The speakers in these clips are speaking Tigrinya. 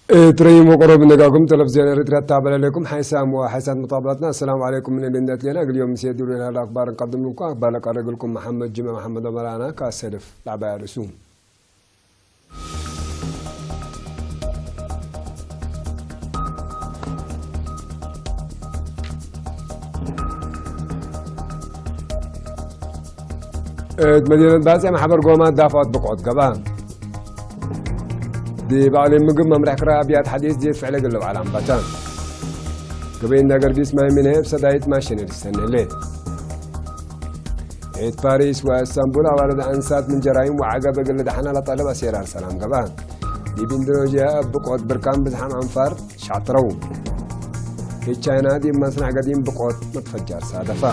እትረይሞ ቆሮብ ነጋኩም ተለቪዝዮን ኤርትራ ታበለለኩም ሓይሳም ወሓይሳት መጣብላትና። ኣሰላሙ ዓለይኩም ምን ልንደት ሌና እግልዮም ምስ የድሉ ላላ ኣክባር እንቀድምልኩም ኣክባር ለቀረግልኩም መሓመድ ጅመ መሓመድ ኦመራና ካሰልፍ ላዕባያ ርእሱ። እት መዲነት ባጽዕ ማሕበር ጎማ ዳፋት ብቆት ገባ። ዲብ ኣቕሊም ምግብ መምርሕ ክራ ኣብያት ሓዲስ ዜት ፍዕለ ገለብ ዓላምባታ። ገበይ እንዳ ገርጊስ ማይ ሚነ እብ ሰዳይት ማሽን ርሰን ህሌት። እት ፓሪስ ወእስታንቡል ኣዋልድ ኣንሳት ምን ጀራይም ወዓገብ እግል ደሓና ለጠለብ ኣሴራር ሰላም ገባ። ዲብ ኢንዶኔዥያ እብ ብቆት ብርካን ብዝሓም ኣንፋር ሻጥረው። እት ቻይና ዲብ መስናዕ ገዲም ብቆት መትፈጃር ሳደፋ።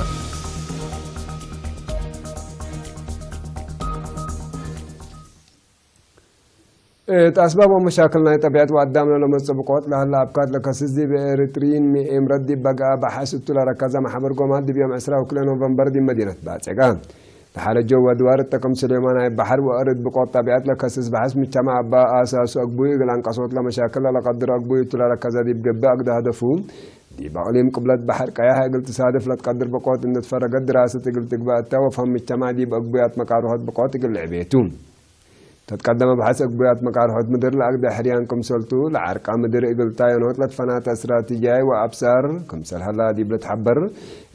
እት ኣስባብ ወመሻክል ናይ ጠቢዐት ወኣዳም ለመጽእ ብቆት ለሀላ ኣብካት ለከስስ ዲብ ኤሪትሪን ሚኤም ረድ ዲብ በግኣ ባሕስ እቱ ለረከዘ ማሕበር ጎማት ዲብ ዮም ዕስራ ወክልኤ ኖቨምበር ዲብ መዲነት ባጽዕጋ። ለሓለጀው ወድዋር እተ ከም ስሌማን ናይ ባሕር ወእርድ ብቆት ጠቢዐት ለከስስ ባሕስ ምቻማ ኣባ ኣሳሱ ኣግቡይ እግል ኣንቀሶት ለመሻክል ለለቀድር ኣግቡይ እቱ ለረከዘ ዲብ ገብእ ኣግደ ሀደፉ ዲብ ኣቅሊም ቅብለት ባሕር ቀያሕ እግል ትሳድፍ ለትቀድር ብቆት እንድትፈረገት ድራሰት እግል ትግባእ እተ ወፈም ምቻማ ዲብ ኣግቡያት መቃርሆት ብቆት እግል ልዕቤቱ። ተትቀደመ ባሕስ ኣግቡያት መቃርሖት ምድር ለኣግደ ሕርያን ክምሰልቱ፣ ለዓርቃ ምድር እግል ጣየኖት ለትፈናተ እስትራቲጂያይ ወኣብሳር ክምሰል ሀላ ዲብ ልትሐበር፣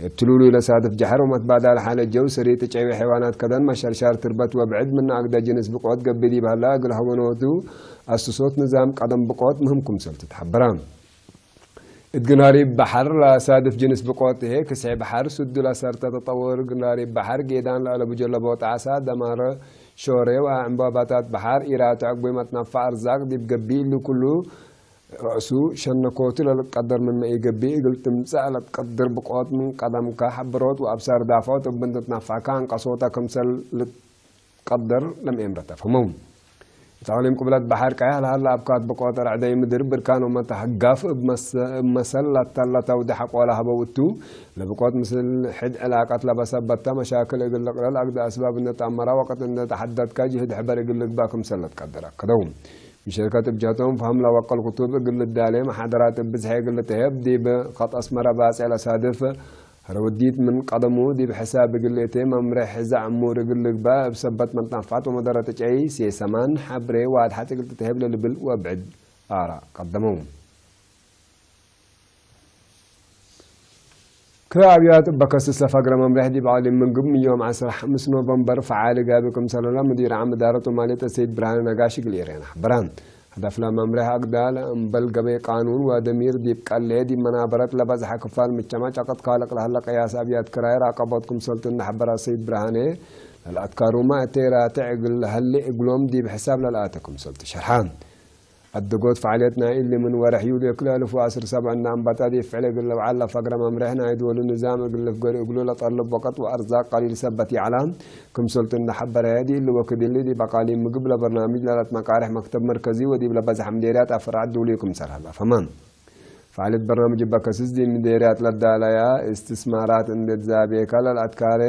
እት ትሉሉይ ለሳድፍ ጀሐር ወመትባዳል ሓለ ጀው፣ ስሪጥ ጨዊ ሐይዋናት ከደን፣ መሸርሻር ትርበት ወብዕድ ምነ ኣግደ ጅንስ ብቆት ገብእ ዲብ ሀላ እግል ሀወኖቱ ኣስሶት ንዛም ቀደም ብቆት ምህም ክምሰልቱ ተሐበራ። እት ግንባር ባሕር ለሳድፍ ጅንስ ብቆት ህዬ፣ ክስዔ ባሕር፣ ስዱል ኣሰርተ ተጠውር ግንባር ባሕር፣ ጌዳን ለአለቡ ጀለቦ ጣዕሳ፣ ደማር ሾሬ ወዕምባባታት ባሕር፣ ኢራቱ ዕጉይ መትነፋዕ ኣርዛቅ ዲብ ገቢእ እሊ ኩሉ ረእሱ ሸነኮቱ ለልትቀደር ምንመ ኢገብእ እግል ትምጸእ ለትቀድር ብቆት ምን ቀደምከ ሐብሮት ወአብሳር ዳፎት እብ እንትትነፋዕከ አንቀሶተ ክምሰል ቀደር ለምኤምረተ ፈመው። እት አቅሊም ቅብለት በሐር ቀያሕ ለሀለ አብካት ብቆት ረዕደይ ምድር ብርካን ወመተሐጋፍ እብ መሰ-፣ እብ መሰል ላተለተው ደሐቆ ለሀበው እቱ፣ ለብቆት ምስል ሕድ ዕላቀት ለበሰበተ መሻክል እግል ልቅለል አግደ አስባብ እንደ ተአመራ ወቅት እንደ ተሐደድከ ጅህድ ሕበር እግል ልግባእ ክምሰል ለትቀድር አከደው። ምሸርከት እብ ጀህቶም ፈሀም ለወቀል ክቱብ እግል ልዳሌ መሓደራት እብ ብዝሐ እግል ልትሀብ ዲብ ከጥ አስመረ ባጽዕ ለሳድፍ ሀረወዲት ምን ቀደሙ ዲብ ሕሳብ እግል እቴ መምሬሕ ሕዛ ዕሙር እግል ልግባእ እብ ሰበት መትናፋት ወመደረት ጨይ ሴሰማን ሐብሬ ዋድሐት እግል ትትሄብ ለልብል ወብዕድ አራ ቀደመው። ከአብያት እበ ከስስ ለፈግረ መምሬሕ ዲብ አቅሊም ምግብ ምን ዮም ዐስር ሐምስ ኖቨምበር ፈዓል ጋቢ ክምሰለላ ምዲር ዓም እዳረት ወማልየት ሰይድ ብርሃነ ነጋሽ እግል ኤርያና ሐበራ። ሀደፍ ለመምሬሕ አግዳል እምበል ገበይ ቃኑን ወደሚር ዲብ ቀሌ ዲብ መናበረት ለበዝሐ ክፋል ምጀተማዕ ጨቅጥ ካልቅ ለሀለ ቅያስ አብያት ክራይ ራቀቦት ክምሰልቱ እንደ ሐበረ ሰይድ ብርሃኔ፣ ለልአትካሩመ እተይ ራትዕ እግል ለሀሌ እግሎም ዲብ ሕሳብ ለልአተ ክምሰልቱ ሸርሐ። አደጎት ፈዓልየት ናይ እሊ ምን ወርሕ ዩልዮ ክልኤ አልፍ ወዐስር ሰብዕ እንደ አንበጣ ዲብ ፍዕል እግል ለብዓል ለፈግረ መምሬሕ ናይ ዶሉ ንዛም እግል ልፍገር እግሉ ለጠልብ ወቅት ወአርዛቅ ቀሊል ሰበት ይዐላ። ክምሰልቱ እንደ ሐበረ፣ ዲብ እሊ ወክድ እሊ ዲብ አቃሊም ምግብ ለበርናምጅ ለለትመቃርሕ መክተብ መርከዚ ወዲብ ለበዝሐ ምዴርያት አፍራዓት ዱሉይ ክምሰል ሀላ ፈመ። ፈዓልየት በርናምጅ እበ ከስስ ዲብ ምዴርያት ለዳለያ እስትስማራት እንዴ ትዛቤከ ለልአትካሬ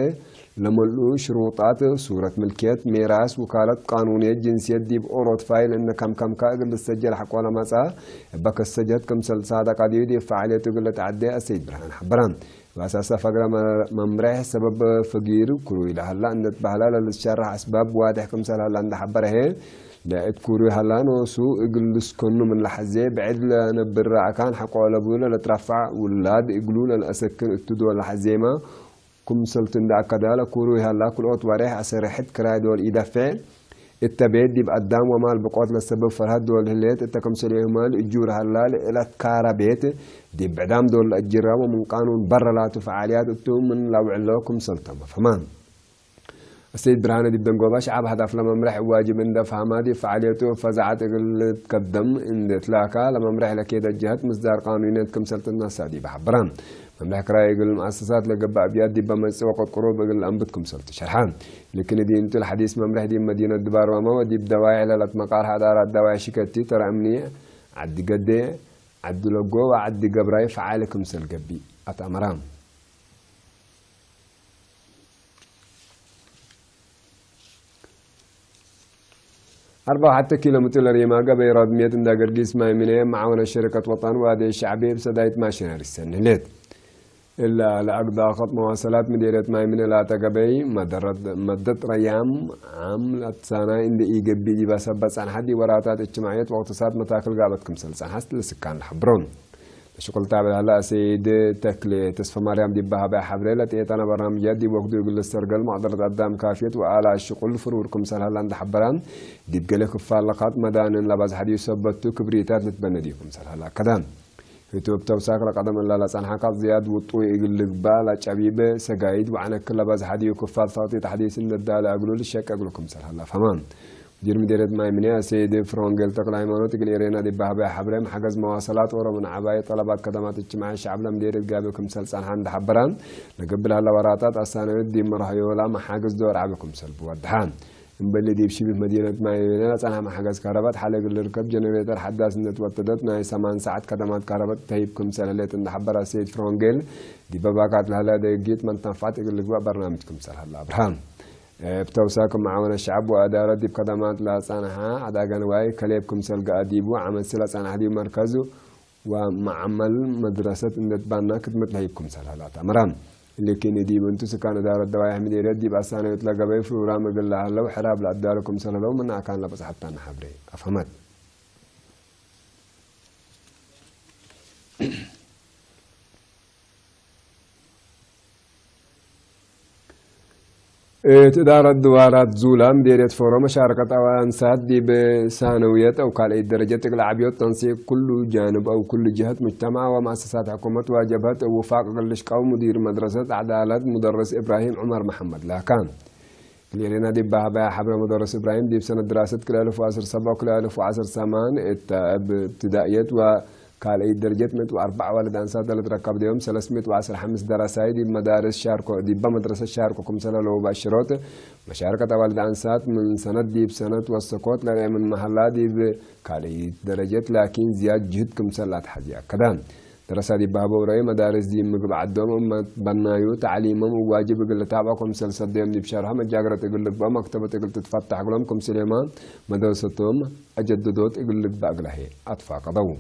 ለመልኡ ሽሩጣት፣ ሱረት ምልክየት፣ ሜራስ፣ ውካለት፣ ቃኑንየት፣ ጅንስየት ዲብ ኦሮት ፋይል እንዴ ከምከምከ እግል ልሰጀል ሐቆ ለመጽአ እበ ከሰጀት ክምሰል ሳደቀ ዲብ ፈዓልየቱ እግል ልትዐዴ አሰይድ ብርሃን ሐበረ። በአሳሰ ፈግረ መ-፣ መምሬሕ ሰበብ ፍጊር ክሩይ ለሀላ እንዴ ትበህለ ለልትሸረሕ አስባብ ዋድሕ ክምሰል ሀላ እንዴ ሐበረ ህዬ፣ ለእት ክሩይ ሀላ ኖሱ እግል ልስከኑ ምን ለሐዜ፣ ብዕድ ለነብር ረአካን ሐቆ ለቡ ለልትረፈዕ ውላድ እግሉ ለልአሰክን እቱ ዶል ለሐዜመ ክምሰልቱ እንዴ አከደ፣ ለክሩይ ሀላ ክልኦት ወሬሕ አሰረሕት ክራይ ዶል ኢደፌ እተ ቤት ዲብ አዳም ወማል ብቆት ለሰብብ ፈርሀት ዶል ህሌት እተ ክምሰልዮህመ ልእጁር ሀላ ለእለትካረ ቤት ዲብ ብዕዳም ዶል ለአጅራ ወምን ቃኑን በረ ላቱ ፈዓልያት እቱ ምን ለአውዕሎ ክምሰልቶም ፈህማን። አሰይድ ብርሃነ ዲብ ደንጎባ ሸዓብ ሀዳፍ ለመምረሕ ዋጅብ እንደ ፈህማ ዲብ ፈዓልየቱ ፈዛዐት እግል ልትከደም እንደ ትላካ ለመምረሕ ለኬደ ጀሀት ምስዳር ቃኑንየት ክምሰል ትትነሳ ዲብ ሐበራ። መምረሕ ክራይ እግል መአሰሳት ለገብእ አብያት ዲበ መጽእ ወቅት ቅሩብ እግል ለአንብት ክምሰልቱ ሸርሐ። ልክን እዲ እንቱ ለሐዲስ መምረሕ ዲብ መዲነት ድባርዋመ ወዲብ ደዋይዕ ለለትመቃርሕ አዳራት ደዋይዕ ሽከቲ፣ ተረ እምኒ፣ ዐዲ ገዴ፣ ዐዲ ለጎ ወዐዲ ገብራይ ፈዓል ክምሰል ገብእ አትአመራ። ኣርባዕተ ኪሎ ሜትር ለሪማ ገበይ ራድሜት እንዳ ገርጊስ ማይ ምነ መዓወነ ሸረከት ወጣን ዋደ ሻዕቤ ብሰዳይት ማሽነሪ ሰንህለት። እላ ለአግዳ ኸጥ መዋሰላት ምዴርየት ማይ ምነ ላተ ገበይ መደረት-፣ መደት ረያም ዓም ላትሳናይ እንደ ኢገቢ ዲባ ሰበት ጸንሓት ዲ ወራታት እጅትማዕየት ወቅትሳት መታክል ጋበት ክምሰል ጸንሓት ለስካን ለሐብሮም። ለሽቁልታ ብላላ ሰይድ ተክሌ ተስፈ ማርያም ዲባ ሃባይ ሐብሬ ለጤጣና በርናምጃት ዲብ ወግዱ እግል ሰርገል ማዕደረት አዳም ካፊየት ወአላ ሽቁል ፍሩር ክምሰል ሀላ እንደ ሐበራ ዲብ ገሌ ክፋል ለኻት መዳንን ለባዝሐ ዲዩ ሰበቱ ክብሪታት ልትበነ ዲዩ ክምሰል ሀላ ከዳ። ህቱብ ተውሳክ ለቀደም እላ ለጸንሐ ቃል ዝያድ ውጡ እግል ልግባ ለጨቢብ ሰጋይድ ወዐነክ ለባዝሐ ዲዩ ክፋል ሳውጢ ተሕዲስ እንደዳ ለአግሉ ልሸቀ እግሉ ክምሰል ሀላ ፈማ። ሙዲር ምዴርየት ማይ ምንያ ሰይድ ፍሮንጌል ተክለ ሃይማኖት እግል ኤሬና ዲባ ሀባይ ሐብሬም ሐገዝ መዋሰላት ኦሮምን ዐባይ ጠለባት ከደማት እጅትማዕ ሸዕብ ለምዴርየት ጋቢ ክምሰል ጸንሓ እንደ ሐበራ ለገብር ሀላ ወራታት አሳነዮት ዲብ መርሃዮላ መሓገዝ ዶር ዐቢ ክምሰል ብወድሓ። እምበሊ ዲብ ሽቢህ መዲነት ማይ ምንያ ጸንሓ መሓገዝ ካረባት ሐለ እግል ልርከብ ጀነሬተር ሐዳስ እንደ ትወተደት ናይ ሰማን ሰዓት ከደማት ካረባት ተሂብ ክምሰል ህሌት እንደ ሐበራ ሰይድ ፍሮንጌል ዲበ ባካት ለሀለ ደጊት መንተንፋት እግል ልግባእ በርናምጅ ክምሰል ሀላ አብርሃም። እብ ተውሳክ መዓወነ ሸዕብ ወአዳረት ዲብ ከደማት ለጸንሐ ዐዳገ ንዋይ ከሌብ ክምሰል ገአ ዲቡ ዓመት ለጸንሐ ዲብ መርከዝ ወመዓመል መድረሰት እንደ ትባና ክድመት ለህይብ ክምሰል ሀላ ተአምራ። ልክን ዲብ እንቱ ስካን እዳረት ደዋይሕ ምዴርየት ዲብ አሳነዮት ለገበይ ፍሩራም እግል ለሀለው ሕራብ ለአዳሉ ክምሰል ሀለው ምነ አካን ለበጽሐታና ሐብሬ አፍሀመት። እት እዳረት ድዋራት ዙላ ምዴርየት ፎሮ መሻረከት አዋንሳት ዲብ ሳነውየት አው ካልአይት ደረጀት እግል ዓብዮት ተንሲቅ ኩሉ ጃንብ አው ኩሉ ጀሀት ሙጅተማዕ ወመአሰሳት ሕኩመት ወጀብሀት እውፋቅ እግል ልሽቀው ሙዲር መድረሰት ዐዳለት ሙደርስ እብራሂም ዑመር መሐመድ ላካ። ክልኤ ሌና ዲብ በሀበያ ሐብረ መደረስ እብራሂም ዲብ ሰነት ድራሰት ክልኤ አልፍ ወዐስር ሰብዓ ወክልኤ አልፍ ወዐስር ሰማን እተ እብ እብትዳእየት ወካልአይት ደረጀት ምእት ወአርበዕ ዋልድ አንሳት ለልትረከብ ዲዮም ሰለስ ምእት ወዐስር ሐምስ ደረሳይ ዲብ መዳርስ ሻርኮ፣ ዲበ መድረሰት ሻርኮ ክምሰለ ለወባ ሽሮት መሻረከት አዋልድ አንሳት ምን ሰነት ዲብ ሰነት ወሰኮት ለርኤ ምን መሀላ ዲብ ካልአይት ደረጀት ላኪን ዝያድ ጅህድ ክምሰል አትሐዚ አከደ። ደረሳ ዲብ በሀበው ረአይ መዳርስ ዲብ ምግብ ዐዶም እመት በናዩ ተዕሊሞም እብ ዋጅብ እግል ልታብዖ ክምሰል ሰደዮም ዲብ ሸርሖ መጃገረት እግል ልግብኦ መክተበት እግል ትትፈታሕ እግሎም ክምስሌማ መደርሰቶም አጀደዶት እግል ልግባእ እግላሄ አትፋቀደው።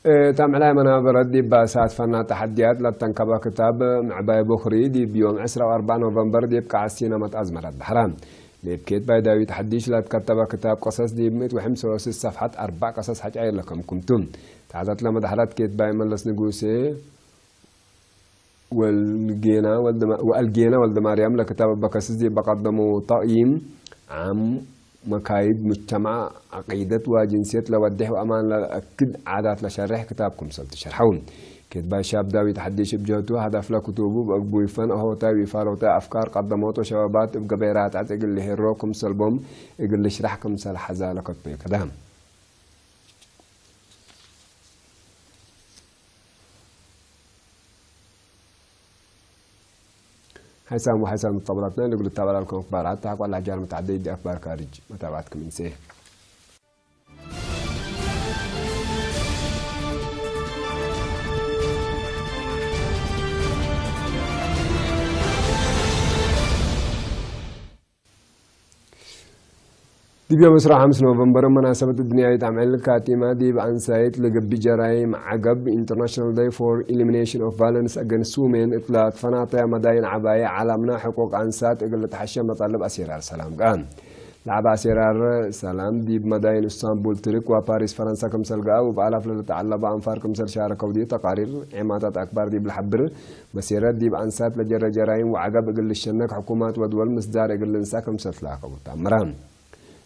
እታ ምዕላይ መናበረት ዲብ ባእሳት ፈና ተሐድያት ለተንከበ ክታብ ምዕባይ ቦኽሪ ዲብ ዮም ዕስራ ወአርበዕ ኖቨምበር ዲብ ቃዕ ሲነመት አዝመረት በሕራ። ዲብ ኬትባይ ዳዊት ሐዲሽ ለትከተበ ክታብ ቀሰስ ዲብ ምእት ወሐምሳ ወስስ ሰፍሐት አርበዕ ቀሰስ ሐጫይ ለከምኩም ቱ። ተሐዘት ለመዳሕለት ኬትባይ መለስ ንጉሴ ወልጌና ወልደ ማ-፣ ወአልጌና ወልደ ማርያም ለክታብ አበከስስ ዲብ በቀደሙ ተቅይም ዓም መካይድ ሙጅተማዕ፣ ዐቂደት ወጅንስየት ለወዴሕ ወአማን ለአክድ ዓዳት ለሸሬሕ ክታብ ክምሰል ትሸርሐው። ኬትባይ ሻብ ዳዊት ሐዲሽ እብ ጀህቱ፣ ሀዳፍ ለክቱቡ እብ አግቡይ ፈን አሆታይ ወኢፋሎታይ አፍካር ቀደሞት ወሸባባት እብ ገበይ ራትዐት እግል ልሄሮ ክምሰል ቦም እግል ልሽራሕ ክምሰል ሐዛ ለከትበዩ ከደ። ሐይሳም ወሐይሳም ጠብራትና ንግሉ ታበላልኩም አክባር አታ ቋላ ጃር መታዕደይ ዲ አክባር ካርጅ መታባትኩም ኢንሴ። ዲብ ዮም ዕስራ ወሐምስ ኖቨምበር መናሰበት ድንያይት አምዕል ካቲማ ዲብ አንሳይት ለገብእ ጀራይም ዐገብ International Day for Elimination of Violence Against Women እትላ ትፈናተያ መዳይን ዐባይ ዓለምና ሕቁቅ አንሳት እግል ልትሐሸ መጣልብ አሴራር ሰላም ገአ። ለዐባ አሴራር ሰላም ዲብ መዳይን እስታንቡል ትርክ ወፓሪስ ፈረንሳ ክምሰል ገአ ወበአላፍ ለልትዐለበ አንፋር ክምሰል ሻረከው ዲብ ተቃሪር ዔማታት አክባር ዲብ ለሐብር መሴረት ዲብ አንሳት ለጀረ ጀራይም ወዐገብ እግል ልሸነክ ሕኩማት ወድወል ምስዳር እግል ልንሳ ክምሰል ትላከቡ ተአምራ።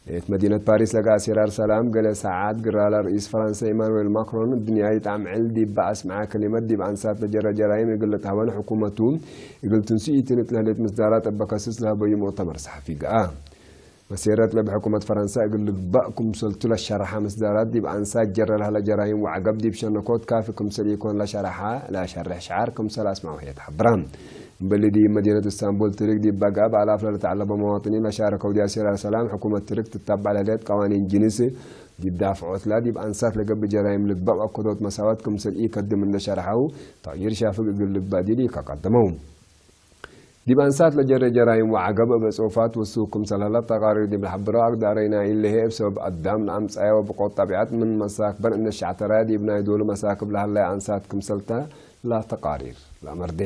እት መዲነት ፓሪስ ለገአ አሴራር ሰላም ገሌ ሰዓት ግራለ ርኢስ ፈረንሳ ኢማኑኤል ማክሮን ድንያይት አምዕል ዲብ አስምዐ ከሊመት ዲብ አንሳት ለጀረ ጀራይም እግል ልትሀወን ሕኩመቱ እግል ትንስኢትን እት ለህሌት ምስዳራት እበ ከስስ ለሀበዩ ሙእተመር ሰሐፊ ገአ። መሴረት ለብሕኩመት ፈረንሳ እግል ልግባእ ክምሰልቱ ለሸረሐ ምስዳራት ዲብ አንሳት ጀረ ለህለ ጀራይም ወዐገብ ዲብ ሸነኮት ካፊ ክምሰል ኢኮን ለሸረሐ ለሸርሕ ሸዓር ክምሰል አስምዐ ወህየ ተሐብራ። እምበሊ ዲብ መዲነት እስታንቡል ትርክ ዲብ በግአ በአላፍ ለልትዐለቦ መዋጥኒን ለሻረከው ዲብ አሴራር ሰላም ሕኩመት ትርክ ትታበዕ ለህሌት ቀዋኒን ጅንስ ዲብ ዳፍዖትላ ዲብ አንሳት ለገብእ ጀራይም ልግባእ ወአከዶት መሳወት ክምሰል ኢከድም እንደ ሸርሐው ተቅይር ሻፍግ እግል ልግባእ ዲል ኢከቀደመው። ዲብ ኣንሳት ለጀረ ጀራይም ወዓገብ እብ ጽሑፋት ወሱክ ክምሰል ሀለ ተቃሪር ዲብ ለሐብሮ፣ ኣግዳረይና ኢለሄ እብ ሰብ ኣዳም ለኣምጻዮ ብቆት ጠቢዐት ምን መሳክበን እነ ሸዕተራያ ዲብ ናይ ዶሉ መሳክብ ለሀለያ ኣንሳት ክምሰልተ ለተቃሪር ለመርዴ።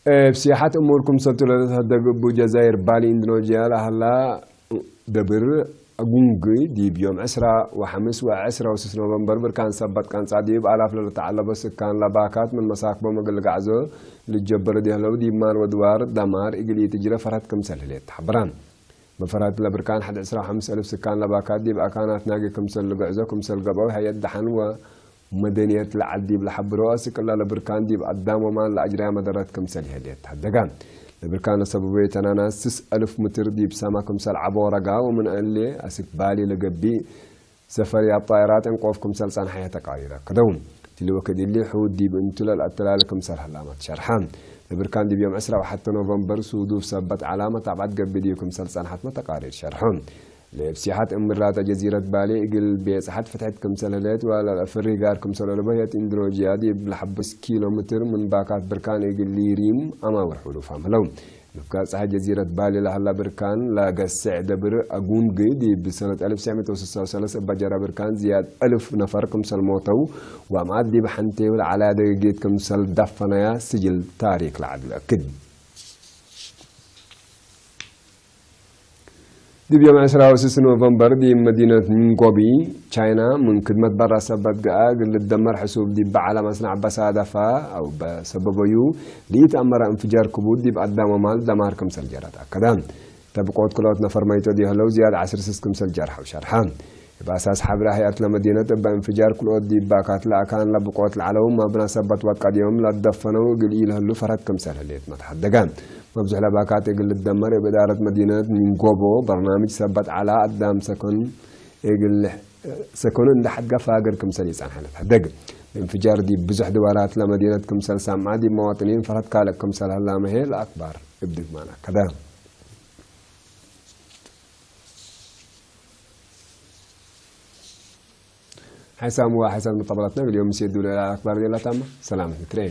እብ ሲሓት እሙር ክምሰልቱ ለልትሀደግ እቡ ጀዛይር ባሊ ኢንዶኖዥያ ለሀላ ደብር ጉንግ ዲብ ዮም ዕስራ ወሐምስ ወዕስራ ወስስ ኖቨምበር ብርካን ሰበት ቀንጻ ዲብ ኣላፍ ለልተዓለቦ ስካን ለባካት ምን መሳክቦም እግል ልጋዕዞ ልጀበረ ዲህለው ዲብ ማል ወድዋር ደማር እግል ኢትጅረ ፈርሀት ክምሰል ህሌት ተሐብራ። መፈራት ለብርካን ሐድ ዕስራ ወሐምስ እልፍ ስካን ለባካት ዲብ ኣካናት ናጊ ክምሰል ልግዕዞ ክምሰል ገብአው ሀየት ደሓን ወመደንየት ለዓል ዲብ ለሐብሮ፣ አስቅላ ለብርካን ዲብ አዳም ወማን ለአጅርያ መደረት ክምሰል ይሀሌት ተሐደጋ። ለብርካን ለሰበበዩ ተናናስ ስስ እልፍ ምትር ዲብ ሰማ ክምሰል ዐቦ ረጋ ወምን እሌ አስክ ባሊ ለገቢእ ሰፈር ኣብ ጣይራት እንቆፍ ክምሰል ጸንሐ ተቃሪረ ከደው። ትሊ ወክድ እሊ ሑድ ዲብ እንቱ ለልአተላለ ክምሰል ሀላመት ሸርሐ። ለብርካን ዲብ ዮም ዕስራ ወሐተ ኖቨምበር ሱዱፍ ሰበት ዐላ መታብዐት ገብእ ዲብ ክምሰል ጸንሐት መተቃሪር ሸርሐ። ለእብ ሲሓት እምራተ ጀዚረት ባሌ እግል ቤጽሐት ፍትሕት ክምሰል ህለት ወለፍሪ ጋር ክምሰል ለበህየት ኢንዶኖዥያ ዲብ ለሐብስ ኪሎ ምትር ምን ባካት ብርካን እግል ሊሪም አማውር ሑሉፍ አምህለው። ምፍጋር ጸሓይ ጀዚረት ባሊ ለሀላ ብርካን ለገስዕ ደብር አጉንግ ዲብ ሰነት አልፍ ትስዕ ሚእቲ ወስሳ ወሰለስተ እባ ጀራ ብርካን ዝያድ አልፍ ነፈር ክምሰል ሞተው ወአምዓት ዲብ ሐንቴ ለዓላያ ደገጌት ክምሰል ዳፈናያ ስጅል ታሪክ ለዓድ ለአክድ። ዲብ ዮም ዕስራ ወስስ ኖቨምበር ዲብ መዲነት ኒንጎቢ ቻይና ምን ክድመት በራ ሰበት ገኣ እግል ልደመር ሕሱብ ዲብ በዓላ መስናዕ በሳደፋ አው በሰበበዩ ለኢተአመረ እንፍጃር ክቡድ ዲብ አዳም ወማል ደማር ክምሰል ጀረት አከደ። ተብቆት ክልኦት ነፈር መይቶ ዲህለው ዝያድ ዐስር ስስ ክምሰል ጀርሐው ሸርሐ። እብ አሳስ ሐብሪ አህያት ለመዲነት እበ እንፍጃር ክልኦት ዲብ ባካት ለአካን ለብቆት ለዐለው ማብና ሰበት ወቀድዮም ለደፈነው እግል ኢልህሉ ፈርሀት ክምሰል ህሌት መትሐደገ። መብዙሕ ለባካት እግል ልደመር እብ እዳረት መዲነት ኒንጎቦ በርናምጅ ሰበት ዐላ አዳም ሰኮን እግል ሰኮኑ እንደ ሐድገ ፋግር ክምሰል ይጸንሐ ለትሐደግ። እንፍጃር ዲብ ብዙሕ ድዋራት ለመዲነት ክምሰል ሳምዓ ዲብ መዋጥኒን ፈርሀት ካልእ ክምሰል ሀላመ ሄ ለአክባር እብ ድግማን አከደ። ሓይሳም ወሓይሳም ንጠበላትና እግል ዮም ምስየዱ ለላ አክባር ዴላ ታማ ሰላም ንትረኤ።